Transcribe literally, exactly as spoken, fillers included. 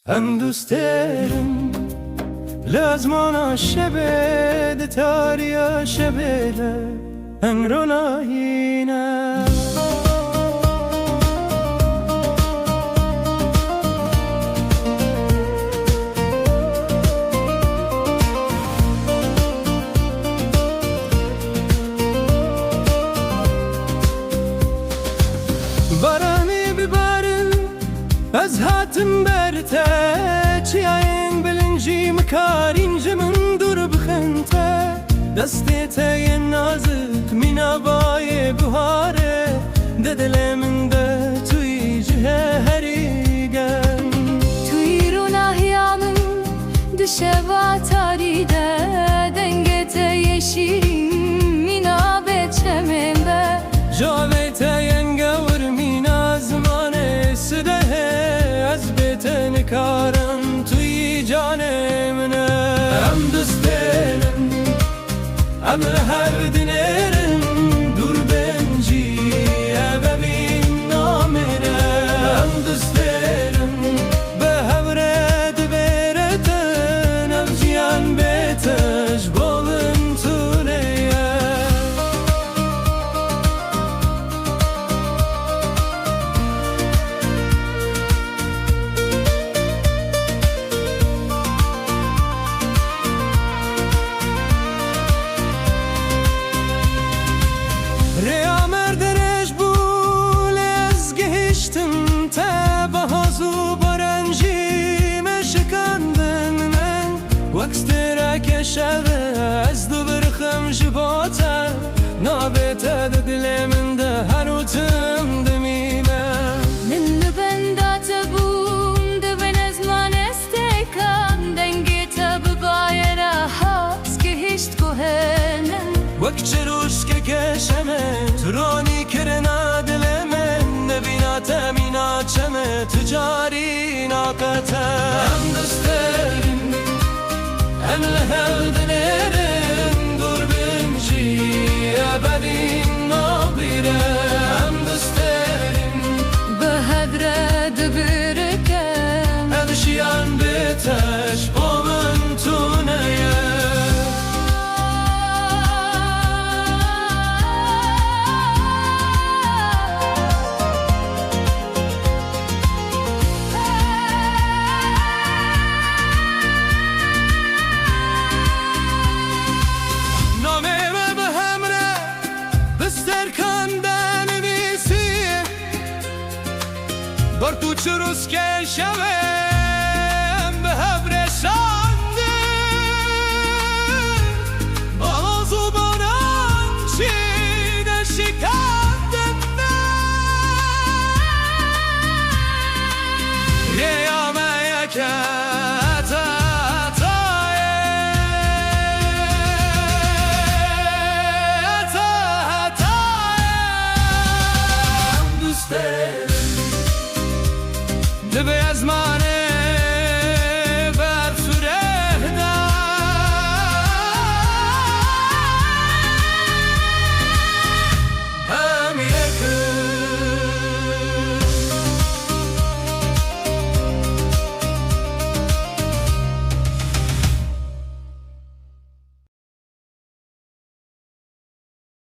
Em dostêr in, li ezmana şevê, di tariya şevê de em ronahî ne. Baranê bibarin, ez hatim ber te, çiyayên bilind jî mikarîn ji min dûr bixin te. Destê te yên nazik mîna bayê buharê, di dilê min de tu yî cihê herî germ. Tu yî ronahiya min, di şeva tarî de, dengê te yê şîrîn mîna bê çemên be. Cavê te yên gewr mîna zimanê sidehê, ez bê te nikarim, tu yî canê min e. Em dostêr in, em li hev dinêrin, dûr bên jî ebedî namîne. Em dostêr in, bi hev re dibêritin, ev jiyan bê te ji bo min tune ye. Rêya me dirêj bû, lê ez gihîştim te, bi hoz û baran jî me şikandin me. Wek stêreke şevê ez dibirxim ji bo te, navê te di dilê min de her û tim dimîne. Min li benda te bûm, di bin ezmanê stêkan, dengê te bi bayê re hat gihîşt guhê min. Wek çirûşkeke şemê, tu ronî kirina dilê min, nebîna te mîna çemê, tu carî naqete. Em dostêr in, em li hev dinêrin, dûr bin jî ebedî nabîre. Em dostêr in, bi hev re dibirikin, ev jiyan bê te ji bo min tune ye. Namê me bi hev re bi stêrkan de nivîsî. Ber tu çirûskê şevê em bi hev re şandin. Balaz û baran çî de şikandin me. Rêya me yek e, heta hetayê. Heta hetayê. Em dostêr in. Divê ez ma